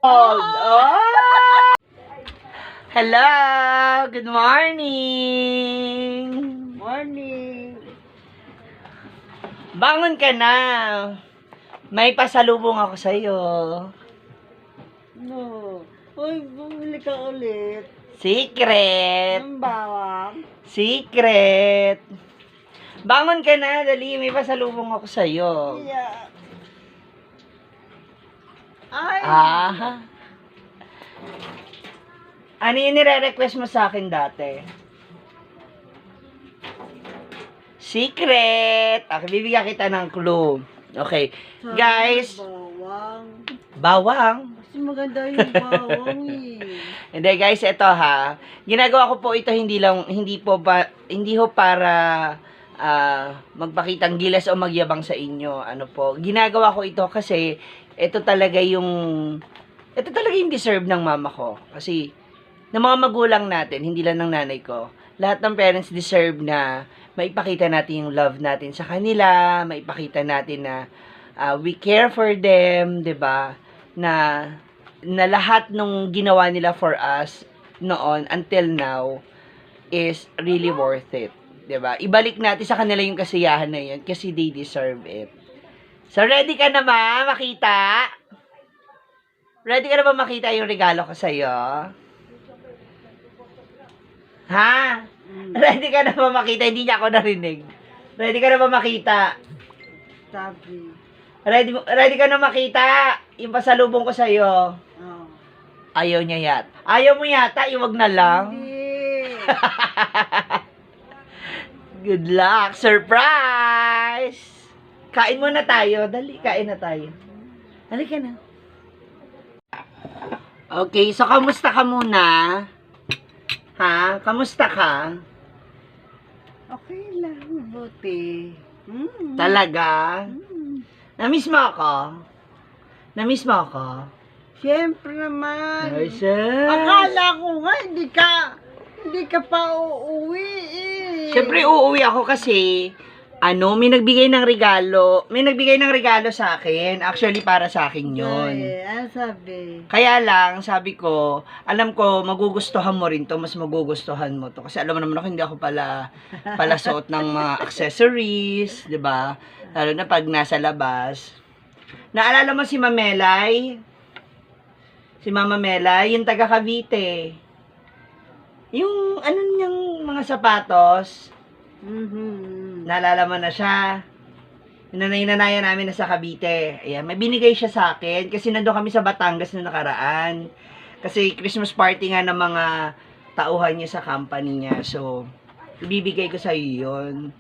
Oh! Hello! Good morning! Morning. Bangon ka na! May pasalubong ako sa'yo. No. Uy, bumili ka ulit. Secret! Ang bawang. Secret! Bangon ka na, dali. May pasalubong ako sa'yo. Yeah. Ay. Ah. Ano yung nire-request mo sa akin dati? Secret! Okay, bibigyan kita ng clue. Okay. Guys, Bawang. bawang. Kasi maganda yung bawang eh. Hindi guys, ito ha. Ginagawa ko po ito hindi ho para magpakitang gilas o magyabang sa inyo. Ano po? Ginagawa ko ito kasi ito talaga yung deserve ng mama ko. Kasi ng mga magulang natin, hindi lang ng nanay ko. Lahat ng parents deserve na maipakita natin yung love natin sa kanila, maipakita natin na we care for them, 'di ba? Na lahat nung ginawa nila for us noon until now is really worth it, 'di ba? Ibalik natin sa kanila yung kasiyahan na 'yan kasi they deserve it. So ready ka na ba makita? Ready ka na ba makita yung regalo ko sa iyo? Ha? Ready ka na ba makita? Hindi niya ako narinig. Ready ka na ba makita? Sabi. Ready ka na makita? Yung pasalubong ko sa iyo. Oh. Ayaw niya yata. Ayaw mo yata, iwag na lang. Hindi. Good luck. Surprise! Kain muna tayo. Dali, kain na tayo. Dali ka na. Okay, so kamusta ka muna? Ha? Kamusta ka? Okay lang. Buti. Talaga? Namiss mo ako? Namiss mo ako? Siyempre naman. Ay, sis. Akala ko nga, hindi ka pa uuwi eh. Siyempre, uuwi ako kasi, may nagbigay ng regalo. May nagbigay ng regalo sa akin. Actually, para sa akin yun. Ay, ano sabi? Kaya lang, sabi ko, alam ko, magugustuhan mo rin to, mas magugustuhan mo to. Kasi alam mo naman ako, hindi ako pala suot ng mga accessories, di ba? Lalo na pag nasa labas. Naalala mo si Mamelay? Si Mama Melay, yung taga Cavite. Yung, niyang mga sapatos, naalala mo na siya. Nanay-nanayan namin na sa Cavite. Ayan, may binigay siya sa akin kasi nandun kami sa Batangas na nakaraan. Kasi Christmas party nga ng mga tauhan niya sa company niya. So, ibibigay ko sa iyo yun.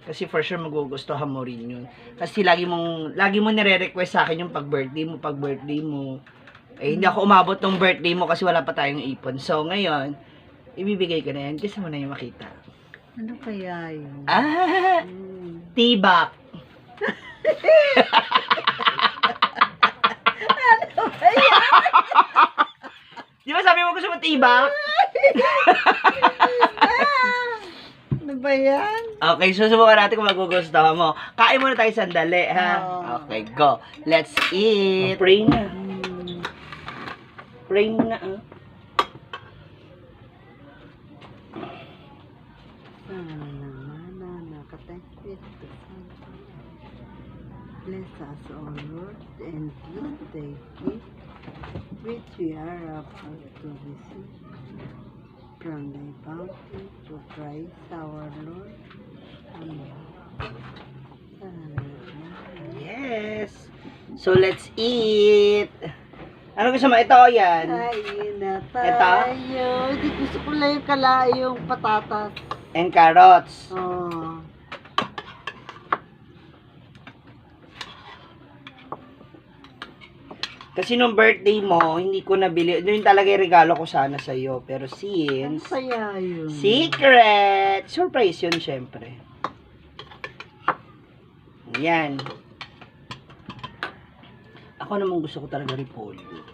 Kasi for sure magugustuhan mo rin yun. Kasi lagi mo nire-request sa akin yung pag-birthday mo. Eh, hindi ako umabot ng birthday mo kasi wala pa tayong ipon. So, ngayon, ibibigay ko na yan. Kasi mo na yung makita. Ano kaya yun? Tibak. Di ba sabi mo gusto mo tibak? Ano ba yan? Okay, susubukan natin kung magugustuhan mo. Kain muna tayo sandali, ha? Oh. Okay, go. Let's eat. Pray na. Pray na, Bless us, O Lord, and give thy gift, which we are about to receive from thy bounty, through Christ our Lord. Amen. Yes. So, let's eat. Ano gusto mo? Ito o yan? Kain na Ito? tayo. Di gusto ko lang yung kalayong patatas. And carrots. Oh. Kasi nung birthday mo, hindi ko nabili. Yun talaga yung regalo ko sana sa'yo. Pero Ano since... kaya yun? Secret! Surprise yun, syempre. Yan. Ako naman gusto ko talaga repolyo.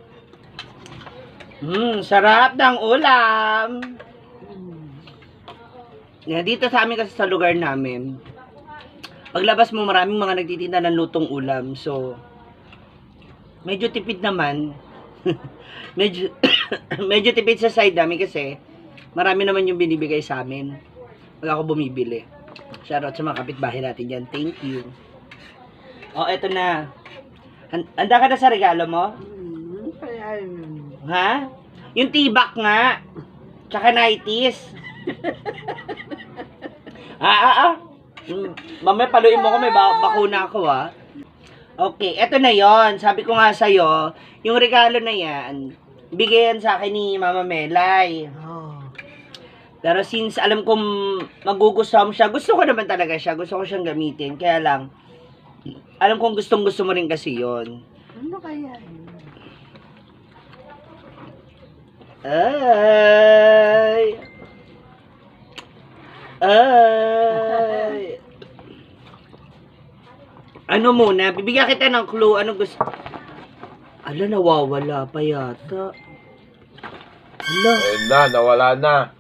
Sarap ng ulam! Yan, dito sa amin kasi sa lugar namin, paglabas mo maraming mga nagtitinda ng lutong ulam. So, medyo tipid naman. medyo, medyo tipid sa side namin kasi marami naman yung binibigay sa amin. Pag ako bumibili. Shoutout sa mga kapitbahay natin yan. Thank you. Oh, eto na. Handa ka na sa regalo mo? Kaya Ha? Yung tibak nga. Tsaka 90s. Mamaya paluin mo ko, may bakuna ako Okay, eto na yon. Sabi ko nga sa'yo, yung regalo na yan, bigayan sa akin ni Mama Melay. Pero since alam kong magugustuhan mo siya, gusto ko naman talaga siya. Gusto ko siyang gamitin. Kaya lang, alam kong gustong-gusto mo rin kasi yon. Ano kaya yun? Ay. Ano muna? Bibigyan kita ng clue. Ano gusto? Ala, nawawala pa yata. Ala. Ayun na, nawala na.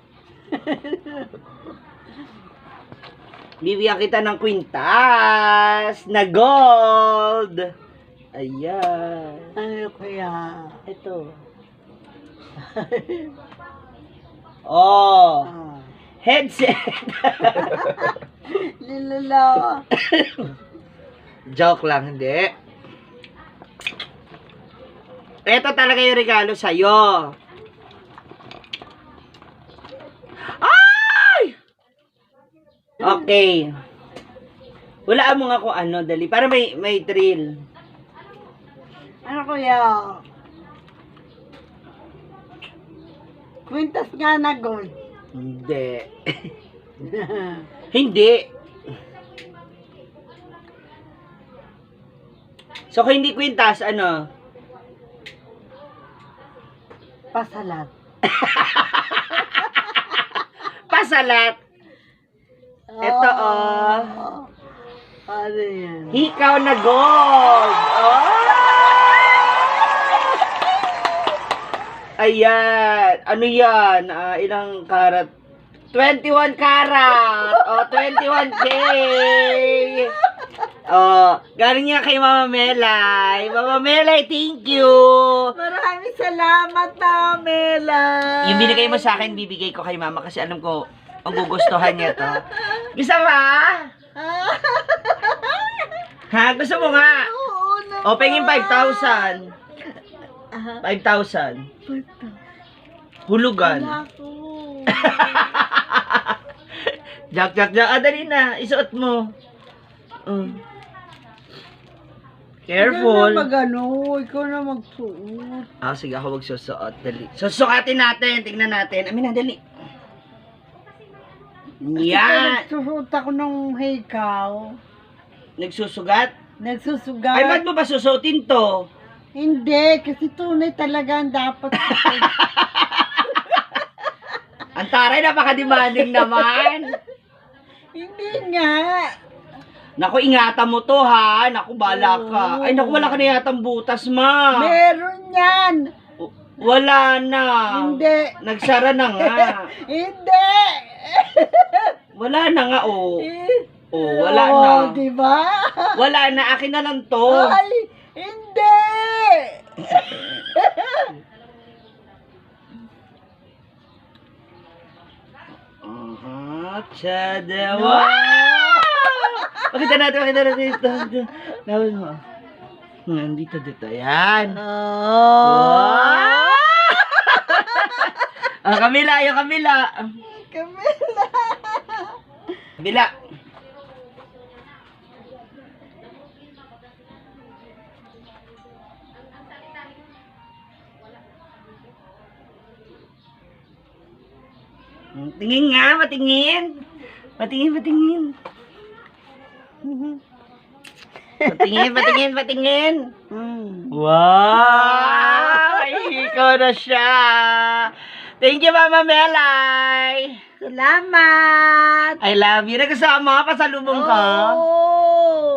Bibigyan kita ng kwintas na gold. Ayan. Ano kaya? Ito. Oh. Headset. Lilala. Joke lang, hindi. Ito talaga yung regalo sa'yo. Ay! Okay. Walaan mo nga kung ano, dali. Para may thrill. Ano kaya? Kwintas nga na gold. Hindi. Hindi. So, kung hindi kwintas, ano? Pasalat. Pasalat. Ito, Ano yan? Hikaw na gold. Ayan. Ano yan? Ilang karat? 21 karat. 21K. Galing niya kay Mama Melay. Mama Melay, thank you. Maraming salamat, Mela. Yung binigay mo sa akin, bibigay ko kay Mama kasi alam ko, ang gugustuhan niya to. Gusto mo? Ha? Gusto mo nga? Oo naman. Pengin 5,000. 5,000. Hulugan. Wala ko. Jak. Dali na. Isuot mo. Careful. Ikaw na mag-ano, ikaw na magsuot. Sige, ako magsusuot. Dali. Susukatin natin. Tignan natin. Amin na, dali. Yan. Nagsusuot ako ng hikaw. Nagsusugat? Nagsusugat. Ay, ba't mo ba susuotin to? Hindi, kasi tunay talaga ang dapat. Ang taray, napaka-demanding naman. Hindi nga. Naku, ingatan mo to, ha? Naku, bala ka. Ay, naku, wala ka na yatang butas, ma. Meron yan. Wala na. Hindi. Nagsara na nga. Hindi. Wala na nga, wala na. Diba? Wala na, akin na lang to. Ay, hindi. Tsada. Wow! Pakita natin ito. Nawin mo. Dito. Yan. Wow! Kamila, yung kamila. Kabila. Tingin nga, patingin. Patingin. Patingin. Wow! Ay, ikaw na siya. Thank you, Mama Melay. Salamat. I love you. Nagkasama ka, pasalubong ka.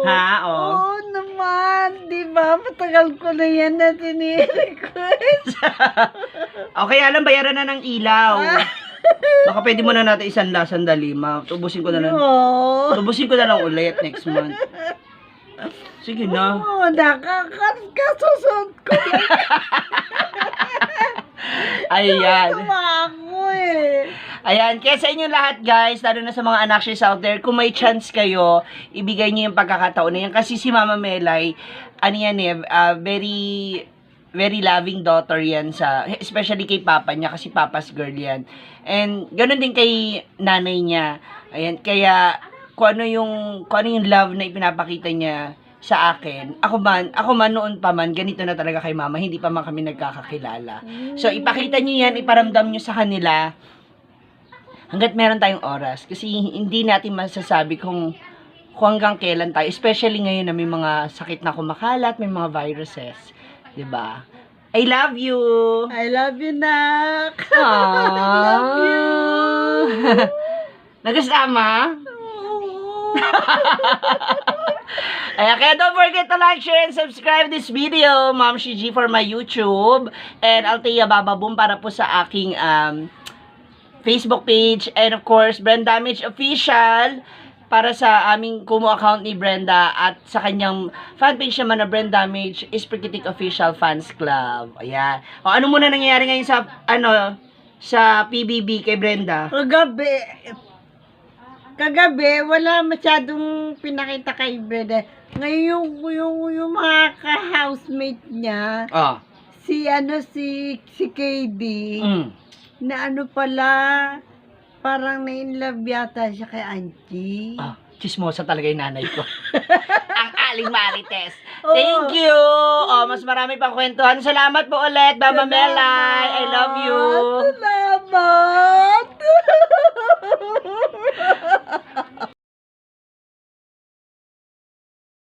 Ha? Oo naman. Diba? Matagal ko na yan na tinirequest. Okay, alam, bayaran na ng ilaw. Baka pwede mo na natin sandali, ma. Tubusin ko na lang. Tubusin ko na lang ulit next month. Sige na. Oo, nakakasusot ko. Ayan. Tumako eh. Ayan, kaya sa inyo lahat guys, lalo na sa mga anak out there, kung may chance kayo, ibigay niyo yung pagkakataon na yan. Kasi si Mama Melay, ano yan eh, very, very loving daughter yan sa, especially kay Papa niya, kasi Papa's girl yan. And, ganun din kay nanay niya. Ayan, kaya, kung ano yung love na ipinapakita niya sa akin, ako man noon pa man, ganito na talaga kay Mama, hindi pa man kami nagkakakilala. So, ipakita niyo yan, iparamdam niyo sa kanila, hanggat meron tayong oras. Kasi hindi natin masasabi kung hanggang kailan tayo. Especially ngayon na may mga sakit na kumakalat, may mga viruses. 'Di ba? I love you! I love you, Nak. Aww. I love you. Nagkasama? Ayan, kaya don't forget to like, share, and subscribe this video. Ma'am Shiji for my YouTube. And Althea Bababoom para po sa aking Facebook page, and of course, Brenda Damage Official para sa aming Kumu account ni Brenda, at sa kanyang fanpage naman na Brenda Damage is Prikitik Official Fans Club. Ayan. O, ano muna nangyayari ngayon sa PBB kay Brenda? Kagabi, wala masyadong pinakita kay Brenda. Ngayon, yung mga ka-housemate niya, Oh. si KD, na ano pala, parang na-inlove yata siya kay Auntie. Ah, chismosa talaga yung nanay ko. Ang Aling Marites. Oo. Thank you! Oh, mas marami pang kwentuhan. Salamat po ulit, Mama Melay. I love you. Salamat!